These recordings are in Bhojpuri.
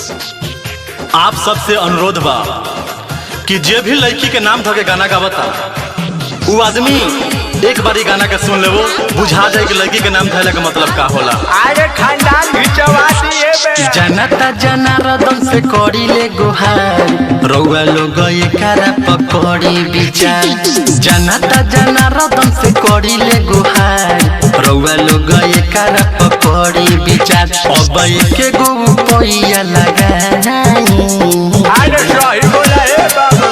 आप सबसे अनुरोध बा कि जे भी लड़की के नाम धके गाना गावता उ आदमी एक बारी गाना के सुन लेवो, बुझा जाए कि लड़की के नाम धैला के मतलब का होला। अरे खानदान घिचवा दिए बे। जनता जनार्दन से करी ले गुहार, रउआ लोग एकरा पकड़ी विचार। जनता जनार्दन से करी ले गुहार, रउआ लोग एकरा पकड़ी विचार। अब एके गो रुपैया लगाई। अरे सही बोला हे बाबू।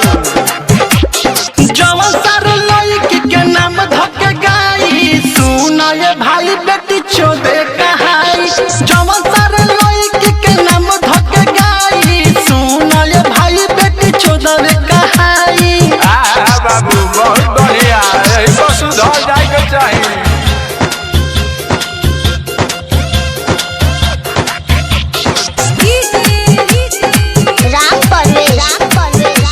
जवन सार लड़की के नाम धके गाई, सुना ये भाई बेटी चोदे कहाई। जवन सार लड़की के नाम धके गाई, सुना ये भाई बेटी चोदे कहाई। आ बाबू बहुत बढ़िया, यही पर सुधर जाए के चाही। राम परवेश, राम परवेश,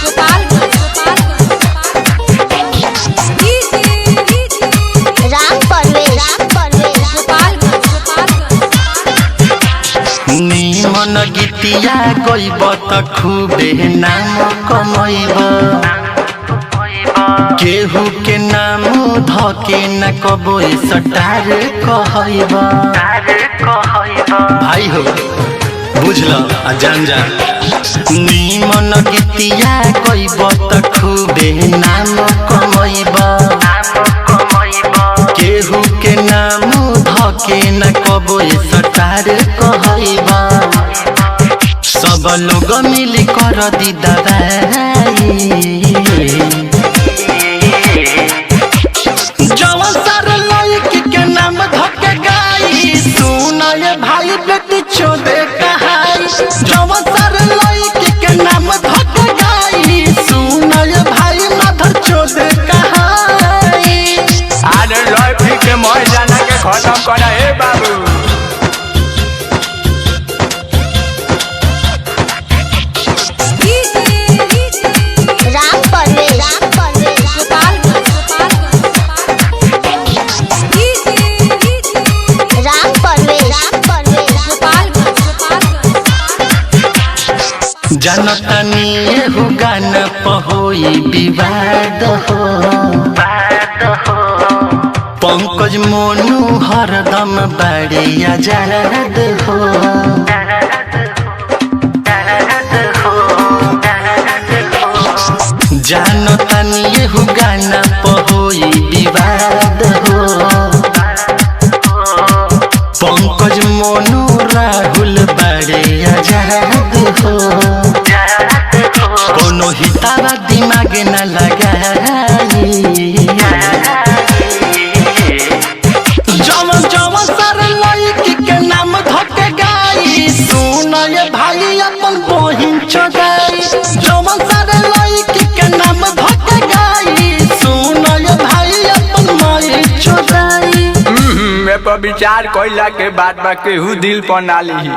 निमन गीतिया गइब त खूबे नाम कमैब, केहू के नाम धके न कबो सटार कहैब। भाई हो बुझल आ जान जा, निमन गीतिया गइब त खूबे नाम कमैब, केहू के नाम धके न कबो सटार कहैब। सब लोग मिली कर दी दवाई। जवन सार लड़की के नाम धके गाई, सुना ये भाई बेटी चोदे कहाई। जवन सार लड़की के नाम धके गाई, सुना ये भाई माधर चोदे कहाई। अरे लड़की के मर जाना के खत्म कर हे बाबू। राम परवेश, राम परवेश, जनतनी एहु गाना पहोई विवाद हो, पंकज मोनू हरदम बड़े आजाद हो। जानतनी एहु गाना पहोई विवाद हो, पंकज मोनू राहुल बड़े आजाद हो। कोनो हितावा दिमाग न लगाई। जवन जवन सर लड़की के नाम धके गाई, सुन ये भाई अपन बहिन चोदाई। जवन सर लड़की के नाम धके गाई, सुन ये भाई अपन माई चोदाई। ए पर विचार कइला के बाद बा केहू दिल पर ना लिही।